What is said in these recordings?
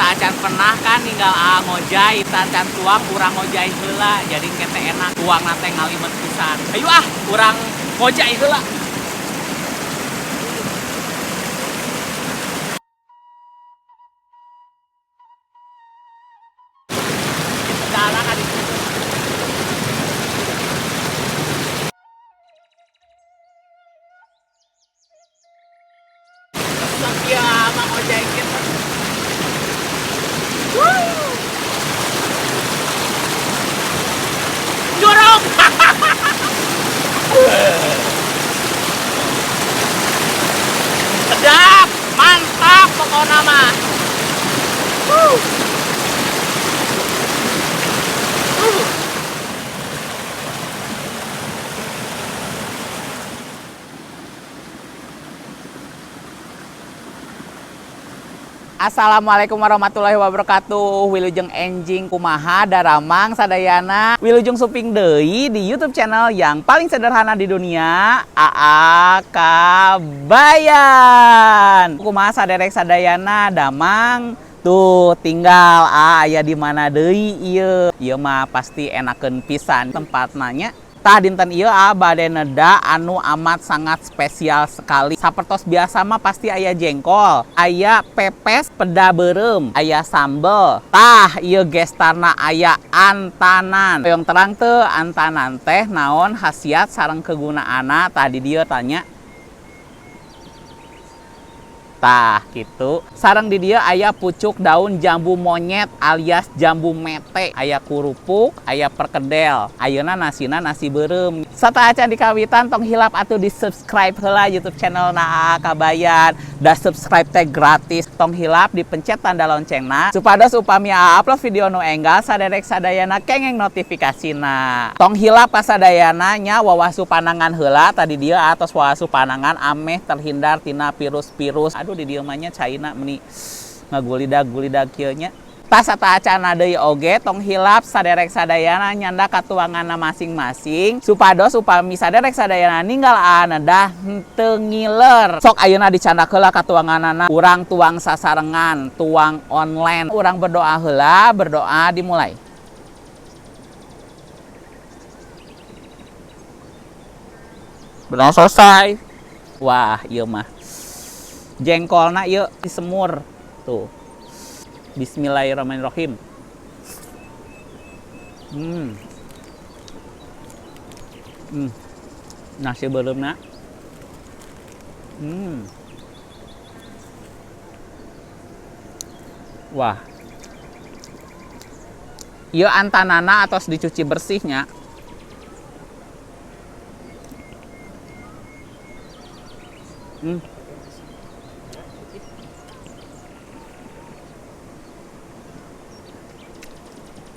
Sateuacan pernah kan ninggal aa ngojay, saacan tuang urang ngojay heula, jadi engke teh enak tuangna teh ngalimet pisan. Hayu ah urang ngojay heula. Jalan ka ditu. Resep ieu mah ngojay kitu. Curug. Sedap, mantap pokokna mah. Assalamualaikum warahmatullahi wabarakatuh. Wilujeng enjing, kumaha daramang sadayana. Wilujeng sumping deui di YouTube channel yang paling sederhana di dunia, AA Kabayan. Kumaha saderek sadayana damang? Tuh tinggal aya di mana deui ieu. Ieu mah pasti enakeun pisan tempatna nya. Tah dinten ieu a bade neda anu amat sangat spesial sekali. Sapertos biasa mah pasti aya jengkol, aya pepes peda beureum, aya sambel. Tah ieu gestarna aya antanan. Hoyong terang teu antanan teh naon khasiat sareng kegunaanna, tah di dieu tanya. Tah gitu. Sareng di dieu aya pucuk daun jambu monyet alias jambu mete, aya kurupuk, aya perkedel. Ayeuna nasina nasi beureum. Sateuacan dikawitan tong hilap atuh di subscribe heula YouTube channel na AA Kabayan. Da subscribe teh gratis. Tong hilap dipencet tanda loncengna supados upami AA upload video nu enggal saderek sadayana kengeng notifikasina. Tong hilap kasadayana nya wawasu panangan heula tadi dieu atos wawasu panangan ameh terhindar tina virus-virus. Aduh di dieu mah nya caina meni ngagulidag-gulidag kieu nya. Tah sateuacanna deui oge tong hilap saderek sadayana nyanda katuanganna masing-masing supados upami saderek sadayana ninggal aa nedah henteu ngiler. Sok ayeuna dicandak heula katuanganana, urang tuang sasarengan, tuang online. Urang berdoa heula, berdoa dimulai. Berdoa selesai. Wah, ieu mah jengkolna ieu disemur tuh. Bismillahirrahmanirrahim. Nasi beureumna. Wah. Ieu antanana atos dicuci bersihnya.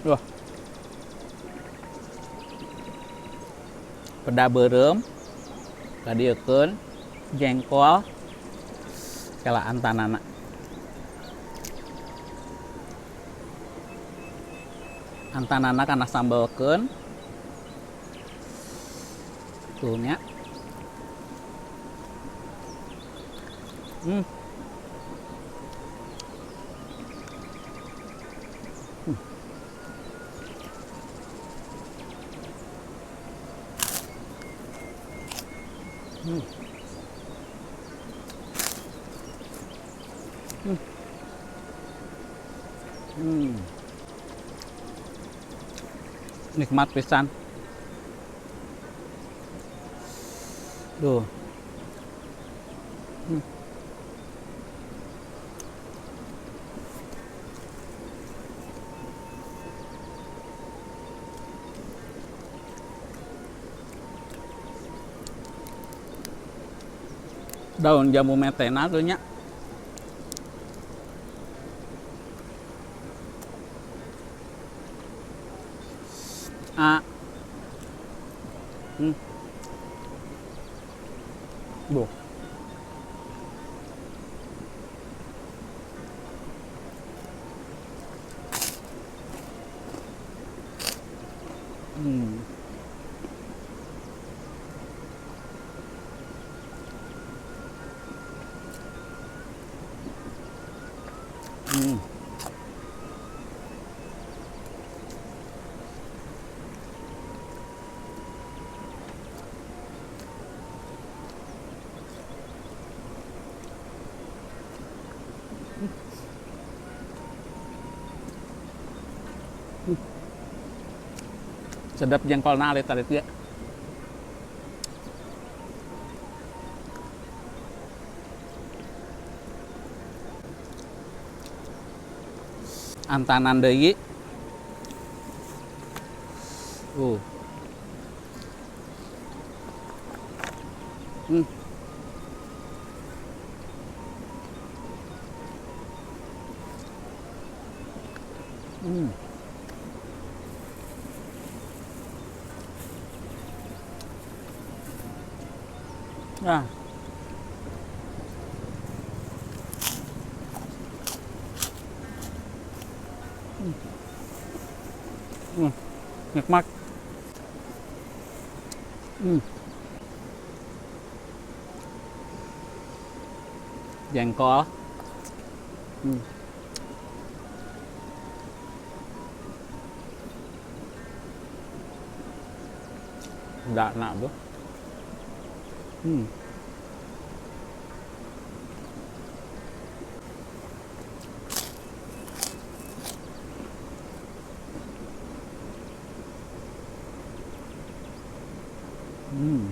Wah. Peda beureum kadieukeun jengkol kela antanana. Antanana kana sambelkeun. Tuh nya. Nikmat pisan. Duh. Daun jambu metena tuh nya. A. Duh. Sedap jengkolna alit-alit ge. Antanan deui. Hmm. Hmm. Nah. Hmm. Nikmat. Hmm. Jengkol. Hmm. Udah enak tuh. Hmm. Hmm.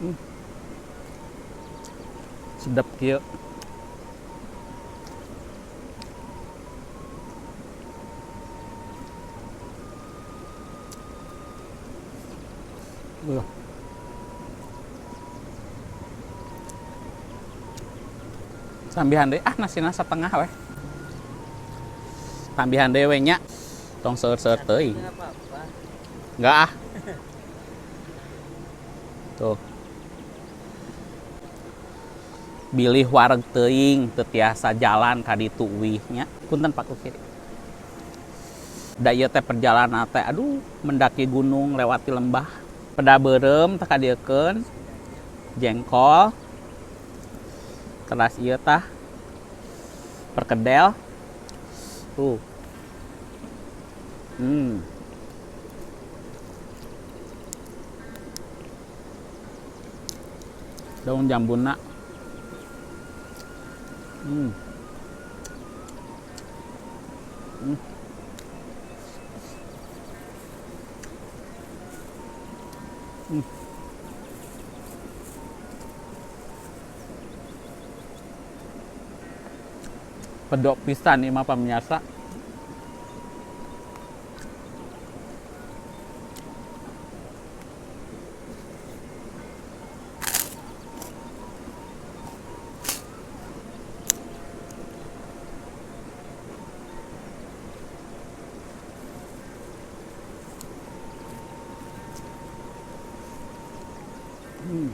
Hmm. Sedap kieu. Tambihan deui ah nasina setengah weh. Tambihan deui we nya. Tong seueur-seueur teuing. Enggak ah. Tuh. Bilih wareg teuing teu tiasa jalan ka ditu uih nya. Punten Pak Kiri. Da ieu teh perjalanan teh aduh mendaki gunung lewati lembah. Peda beureum teh kadieukeun. Jengkol. Teras ieu tah perkedel. Tuh. Hmm. Daun jambuna. Hmm. Hmm. Hmm. Pedok pisan ieu mah pamirsa. Hmm.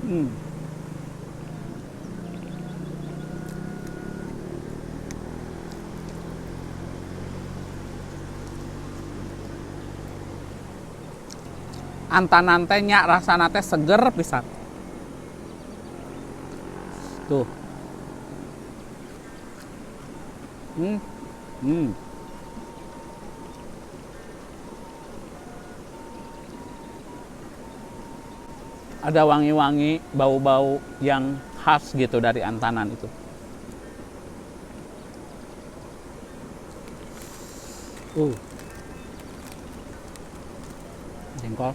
Hmm. Antanan teh nya rasana teh seger pisan. Tuh. Hmm. Hmm. Ada wangi-wangi, bau-bau yang khas gitu dari antanan itu. Jengkol.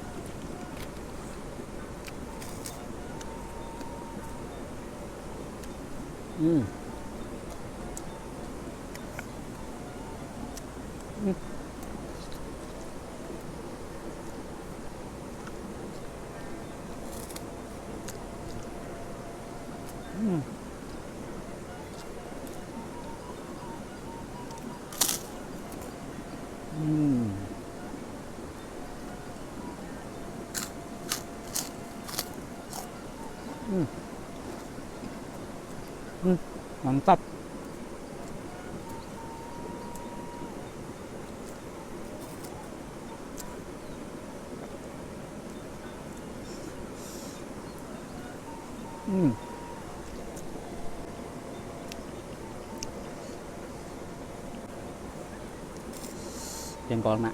Hmm. Hmm. Hmm. Hmm. Hmm. Hmm. Mantap. Jengkolna.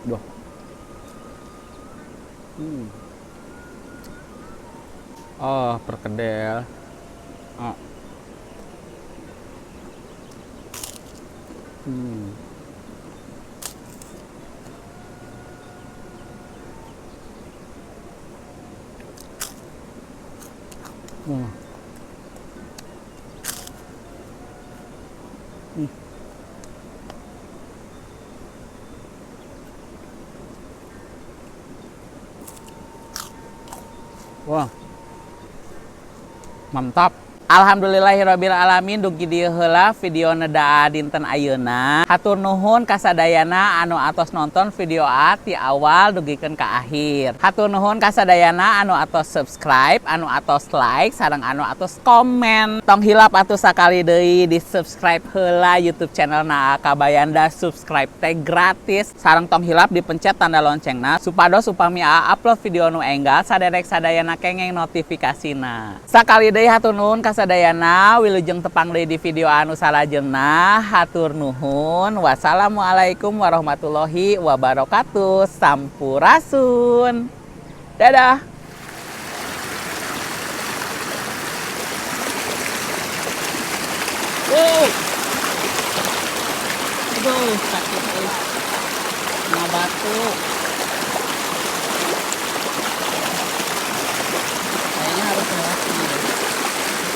Duh. Oh, perkedel. Oh. Wah. Mantap. Alhamdulillahirabbil alamin, dugi dieu heula video nedaa dinten ayeuna. Hatur nuhun kasadayana anu atos nonton video A ti awal dugikeun ka akhir. Hatur nuhun kasadayana anu atos subscribe, anu atos like, sareng anu atos komen. Tong hilap atuh sakali deui di subscribe heula YouTube channel na Kabayanda, subscribe teh gratis. Sareng tong hilap dipencet tanda loncengna supados upami A upload video nu enggal saderek sadayana kengeng notifikasina. Sakali deui hatur nuhun kasadayana, wilujeng tepang deui di video anu salajengna. Hatur nuhun. Wassalamualaikum warahmatullahi wabarakatuh. Sampurasun. Dadah. Wow. Aduh, sakit euy. Kena batu. Kayaknya harus lewat sini deh.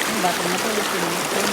Ini batunya tuh licin-licin.